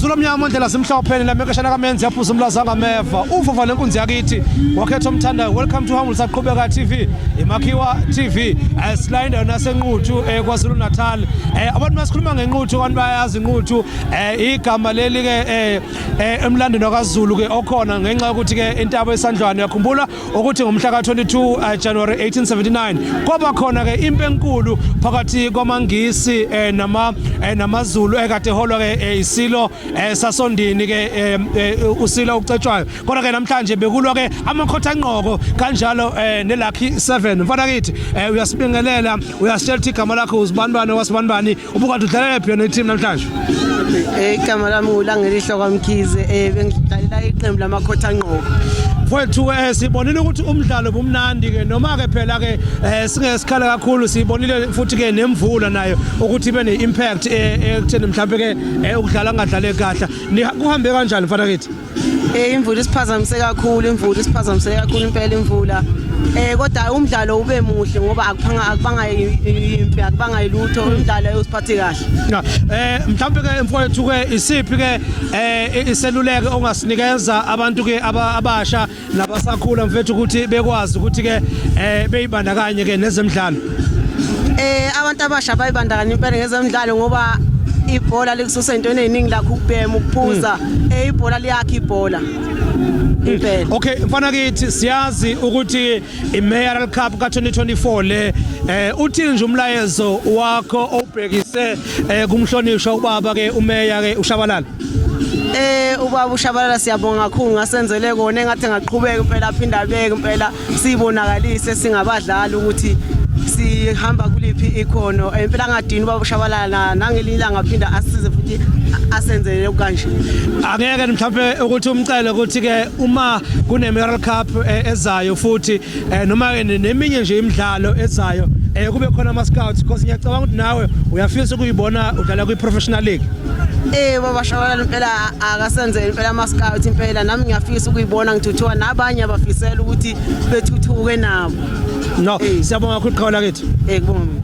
Zulu mnyama ndlela simhlophe lamekeshana kamenzi yaphuza umlaza ngameva uvuva lenkunzi yakithi wakhetha umthandayo. Welcome to Humble Saqhubeka TV, iMakhiwa TV. Sila indawo naseNquthu, KwaZulu Natal. Abantu masikhuluma ngeNquthu, abantu bayazi iNquthu, igama leli ke emlandweni wakaZulu ke okhona ngenxa yokuthi ke intaba esandlwane. Uyakhumbula ukuthi ngomhla ka-22 January 1879 kwaba khona ke impi enkulu phakathi kwamaNgisi namaZulu ekade eholwa ke isilo sasondini ke usilo uCetshwayo. Kodwa ke namhlanje bekulwa ke amakhothanqoko kanjalo neLucky 7. Mfana kithi, uyasibingelela, uyasitshela ukuthi igama lakho uzibanibani wasibanibani, ubukade udlalela phi yona team namhlanje? Igama lami uLangelihle kwaMkhize, bengidlalela iqembu lamakhothanqoko. Mfowethu, sibonile ukuthi umdlalo bumnandi ke, noma ke phela ke singesikhala kakhulu. Sibonile futhi ke nemvula nayo ukuthi ibe ne-impact ekutheni mhlawumbe ke ukudlala kungadlale kahle. Kuhambe kanjani, mfana kithi? Imvula isiphazamise kakhulu, imvula isiphazamise kakhulu impela imvula. Kodwa umdlalo ube muhle ngoba akuphanga akubanga impi, akubanga ilutho, umdlalo usiphathe kahle. Ya, mhlawumbe ke mfowethu ke isiphi ke iseluleko ongasinikeza abantu ke abasha nabasakhula, mfethu, ukuthi bekwazi ukuthi ke beyibandakanye ke nezemidlalo? Abantu abasha bayibandakanya impela ngezemidlalo ngoba ibhola likususa entweni eziningi lakho, ukubhema, ukuphuza. Ibhola liyakha, ibhola impela. Okay, mfana kithi, siyazi ukuthi iMayoral Cup ka2024 le, uthini nje umlayezo wakho owubhekise kumhlonishwa ubaba ke umeya ke uShabalala? Ubaba uShabalala, siyabonga kakhulu ngasenzele kona, engathi ngaqhubeka impela, aphinda abeke impela, sibonakalise singabadlali ukuthi sihamba kuliphi ikhono. Impela ngadini ubaba uShabalala, nangelinye ilanga aphinda asisize futhi asenzele kanje. Angeke mhlawumbe ukuthi umcele ukuthi ke uma kune Mayoral Cup ezayo futhi, noma ke neminye nje imidlalo ezayo, kube khona ama scouts, because ngiyacabanga ukuthi nawe uyafisa ukuyibona udlala kwi professional league? Baba Shabalala impela akasenzele impela ama scout impela, nami ngiyafisa ukuyibona ngithuthuka, nabanye abafisela ukuthi bethuthuke nabo. No, siyabonga kakhulu, qhawe lakithi. Kubonga mina.